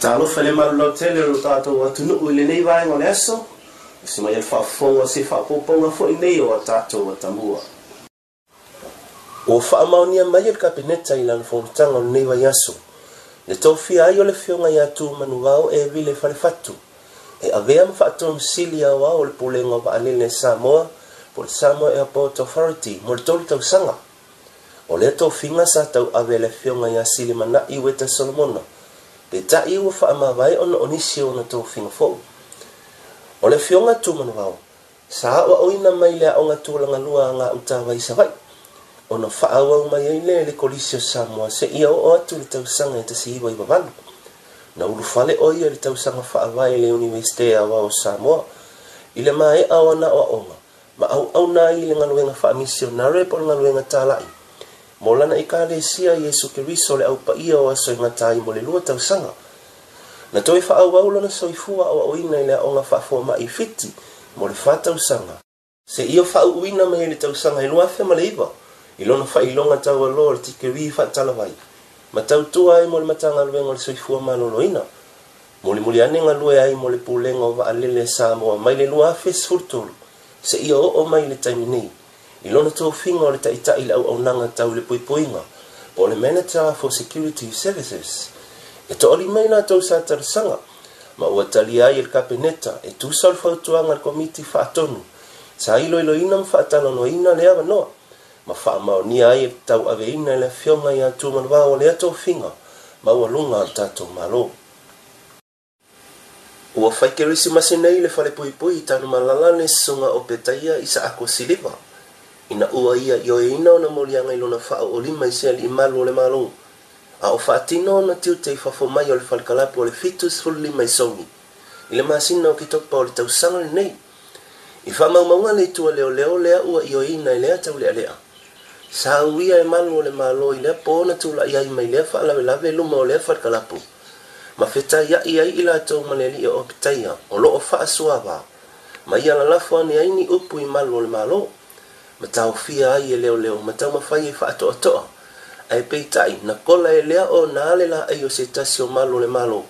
Talofa i le malu lautele o lo tatou atunuu i lenei vaega o le aso, usi mai le faafofoga o se faaopoopoga foi nei o a tatou atamua. Ua faamaonia mai e le Kapeneta i lana fonotaga o lenei vaiaso le tofia ai o le Afioga ia Tumanuvao Evile Falefatu e avea ma Faatonu Sili Aoao o le Pulega o Vaalele a Samoa po o le Samoa Airport Authority mo le 3 tausaga. O lea tofiga sa tauave e le Afioga ia Silimanai Ueta Solomona, peitai ua faamavae ona o nisi o ona tofiga fou. O le Afioga Tumanuvao, sa aoaoina mai le aoga tulagalua a Gautavai i Savaii, ona faaauau mai ai lea i le Kolisi o Samoa seia oo atu i le tausaga e 1998. Na ulufale o ia i le tausaga faavae i le Iunivesite Aoao o Samoa i le maea o ana aoaoga ma auauna ai i le galuega faamisionare po o le galuega talai mo lana Ekalesia Iesu Keriso le Au Paia o Aso e Gata ai mo le 2 tausaga. Na toe faaauau lona soifua aoaoina i le aoga faafomai i Fiti mo le 4 tausaga, seia faauuina mai ai le tausaga e 2009 i lona faailoga taualoa o le tikeri faatalavai ma tautua ai mo le Matagaluega o le Soifua Maloloina. Mulimuli ane galue ai mo le Pulega o Vaalele a Samoa mai le 2013 seia oo mai i le taimi nei i lona tofiga o le taitai i le auaunaga tau i le puipuiga po o le Manager for Security Services. E toalima i latou sa talosaga ma ua talia ai e le Kapeneta e tusa o le fautuaga a le Komiti Faatonu sa iloiloina ma faatalanoaina le avanoa ma faamaonia ai e le tauaveina e le Afioga ia Tumanuvao o lea tofiga maualuga a le tatou Malo. Ua fai Kerisimasi nei i le falepuipui i Tanumalala le susuga o Petaia Isaako Siliva, ina ua ia ioeina ona moliaga i lona faaoolima i se alii malu o le Malo, a o faatino ona tiute i fafo mai o le falekalapu o le 75 i Sogi i le masina o Oketopa o le tausaga lenei. I faamaumauga le itu a leoleo lea ua ioeina i lea taulealea, sa uia e malu o le Malo i lea po na tulai ai mai lea faalavelave luma o lea falekalapu, ma fetaiai ai i latou ma le alii o Opetaia o lo o faasuaava, ma ia lalafo ane ai ni upu i malu o le Malo, ma taofia ai e leoleo ma taumafai e faatoatoa, ae peitai na kola e lea o na le laei o se tasi o malu o le Malo,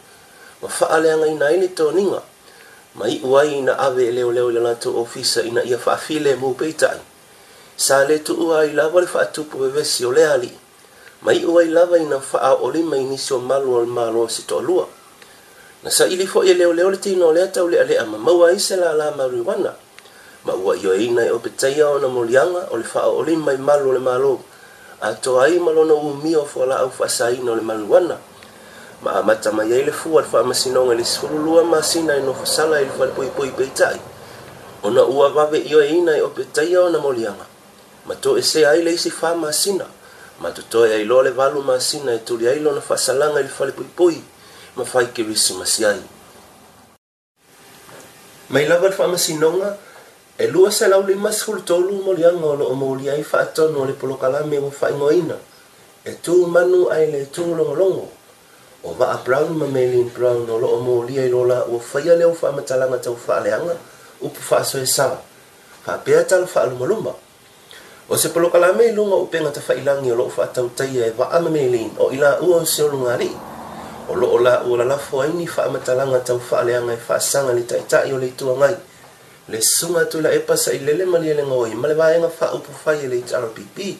ma faaleagaina ai le toniga, ma iu ai ina ave e leoleo i le latou ofisa ina ia faafilemu. Peitai, sa le tuua ai lava le faatupu vevesi o lea alii, ma iu ai lava ina faaoolima i nisi o malu o le Malo se toalua. Na saili foi e leoleo le tino o lea taulealea ma maua ai se lala mariuana, ma ua ioeina e Opetaia ona moliaga o le faaoolima i malu o le Malo, atoa ai ma lona umia o fualaau faasaina o le mariuana, ma amata mai ai le fua o le faamasinoga i le 12 masina e nofosala i le falepuipui. Peitai, ona ua vave ioeina e Opetaia ona moliaga, ma toesea ai le isi 4 masina, ma totoe ai loa le 8 masina e tuli ai lona faasalaga i le falepuipui ma fai Kerisimasi ai. Mai lava le faamasinoga, e 253 moliaga o lo o molia ai faatonu o le polokalame ua faaigoaina e tu manu ae le tu logologo. O Vaa Brown ma Maylene Brown o lo o molia i lo la ua faia lea o faamatalaga tau faaleaga, upu faasoesa, faapea tala faalumaluma. O se polokalame i luga o upega tafailangi o lo o faatautaia e Vaa ma Maylene o i laua o se ulugalii, o lo o laua lalafo ai ni faamatalaga tau faaleaga e faasaga le taitai o le Itu Agai, le susuga Tuilaepa Sailele Malielegaoi ma le vaega faaupufai e le HRPP,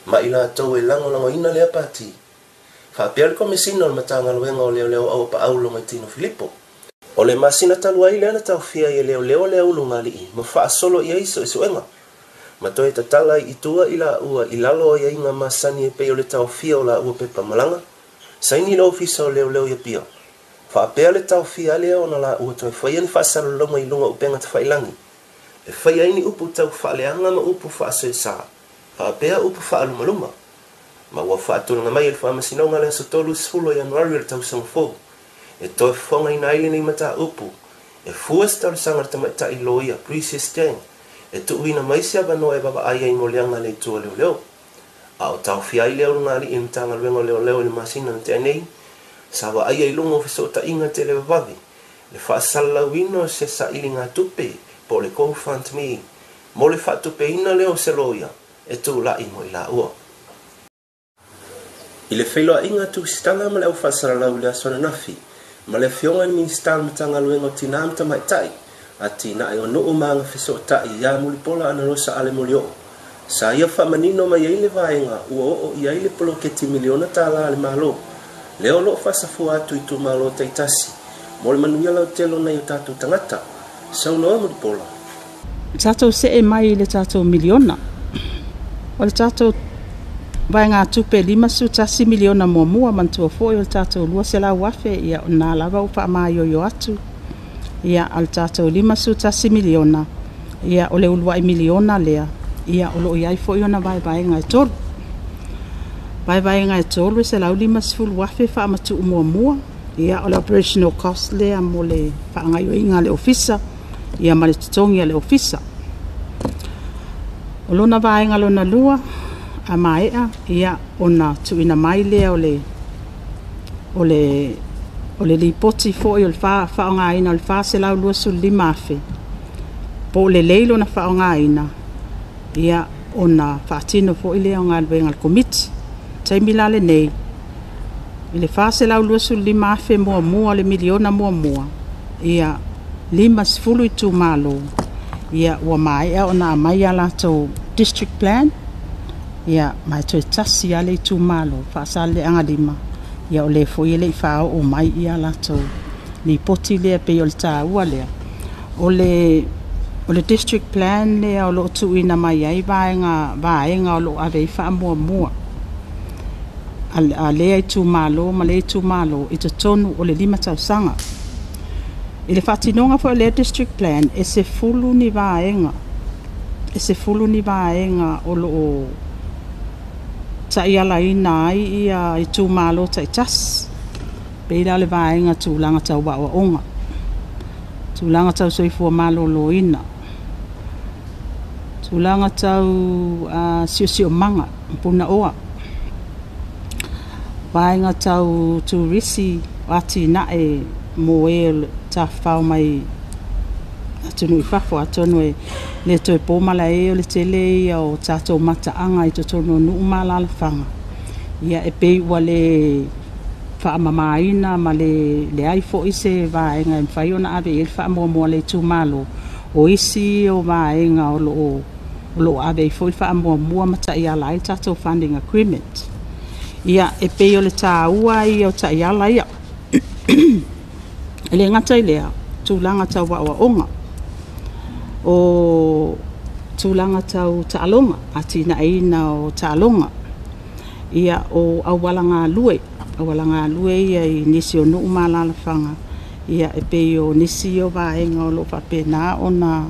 ma i latou e lagolagoina lea pati, faapea le Komesina o le Matagaluega o Leoleo Auapaau Logoitino Filipo. O le masina talu ai lea na taofia ai e leoleo lea ulugalii ma faasolo i ai suesuega, ma toe tatala ai i tua i laua i lalo o aiaiga masani e pei o le taofia o laua pepa malaga, saini le ofisa o leoleo i Apia, faapea le taofia lea ona laua toe faia ni faasalalauga i luga o upega tafailangi, e faia ai ni upu tau faaleaga ma upu faasoesa, faapea upu faalumaluma, ma ua faatulaga mai e le faamasinoga le aso 30 o Ianuari o le tausaga fou, e toe fofogaina ai lenei mataupu, e fua se talosaga a le tamaitai loia Precious Jang, e tuuina mai se avanoa e vaavaai ai moliaga a le itu a leoleo. A o taofia ai lea ulugalii i le Matagaluega o Leoleo i le masina na tea nei, sa vaaia i luga o fesootaiga televavave le faasalalauina o se sailigatupe po o le GoFundMe mo le faatupeina lea o se loia e tulai mo i laua. I le feiloaiga tusitala ma le aufaasalalau i le aso ananafi, ma le Afioga i le Minisita o le Matagaluega o Tina ma Tamaitai, Atinae o Nuu ma Agafesootai ia Mulipola Anarosa Ale Molioo, sa ia faamanino mai ai le vaega ua oo i ai le poloketi miliona tala a le Malo, lea o lo o faasafua atu i itumalo taitasi mo le manuia lautele o nai o tatou tagata. Saunoa Mulipola. Tatou see mai i le tatou miliona. O le tatou vaegatupe $51 miliona muamua, manatua foi o le tatou $200,000, ia o lena lava ua faamaioio atu. Ia, a o le tatou $51 miliona, ia o le uluai miliona lea, ia o lo o i ai foi ona vaevaega e 3. Vaevaega e 3, e $150,000 faamatuu muamua, ia o le operational cost lea mo le faagaoioiga a le Ofisa, ia ma le totogi o le Ofisa. O lona vaega lona lua, a maea, ia ona tuuina mai lea o le lipoti foi o le faaaogaina o le $425,000, po o lelei lona faaaogaina, ia ona faatino foi lea o galuega a le Komiti. O le taimi la lenei, i le $425,000 muamua o le miliona muamua, ia 50 itumalo, ia ua maea ona aumai a latou district plan, ia ma e toe tasi lava le itumalo, Faasaleleaga 5, ia o lea foi e le i faaoo mai ia latou lipoti lea. E pei o le taua lea, o le district plan lea o lo o tuuina mai ai vaega o lo o ave ai faamuamua a lea itumalo ma lea itumalo i totonu o le 5 tausaga. I le faatinoga foi o lea district plan, e 10 ni vaega, e 10 ni vaega o lo o taialaina ai ia itumalo taitasi. Pei la o le vaega tulaga tau aoaoga, tulaga tau soifua maloloina, tulaga tau siosiomaga punaoa, vaega tau turisi o atinae mo e tafafao mai atunuu i fafo, atonu e le toe po malae o le tele ia o tatou mataaga i totonu o nuu ma alaalafaga, ia e pei ua le faamamaina ma le leai foi se vaega e mafai ona ave i ai le faamuamua a le itumalo. O isi o vaega o lo o ave ai foi le faamuamua ma taiala ai le tatou funding agreement. Ia, e pei o le taua ia o taiala ia. E le gata i lea, tulaga tau aoaoga, o tulaga tau taaloga, atinaeina o taaloga, ia o auala galue ia i nisi o nuu ma alaalafaga, ia e pei o nisi o vaega o lo o faapena ona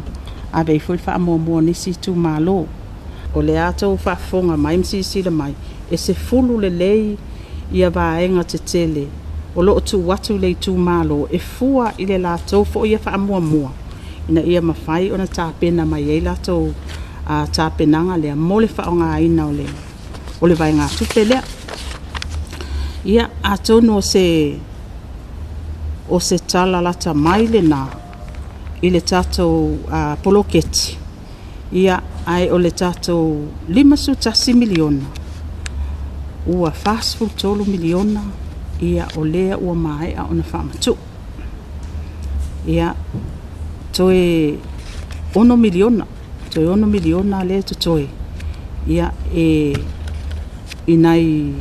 ave ai foi le faamuamua a nisi itumalo. O lea tou faafofoga mai ma silasila mai, e 10 lelei ia vaega tetele o lo o tuu atu i le itumalo e fua i le latou foi ia faamuamua, ina ia mafai ona tapena mai ai latou tapenaga lea mo le faaaogaina o le vaegatupe lea. Ia, atonu o se tala lata mai lena i le tatou poloketi, ia, ae o le tatou $51 miliona, ua $43 miliona, ia, o lea ua maea ona faamatuu. Ia, toe $6 miliona, toe $6 miliona lea totoe, ia, e i nai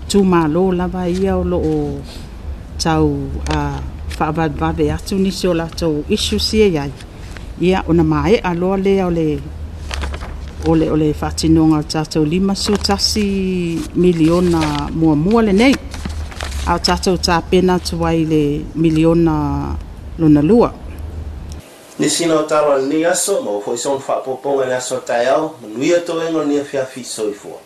itumalo lava ia o lo o tau faavavevave atu nisi o latou issues ia i ai, ia, ona maea loa lea o le faatinoga o le tatou $51 miliona muamua lenei, a o tatou tapena atu ai le miliona lona lua. Nisi na o talo a lenei aso, maua foi se ona faaopoopoga i le aso a taeao, manuia toega o lenei afiafi, soifua.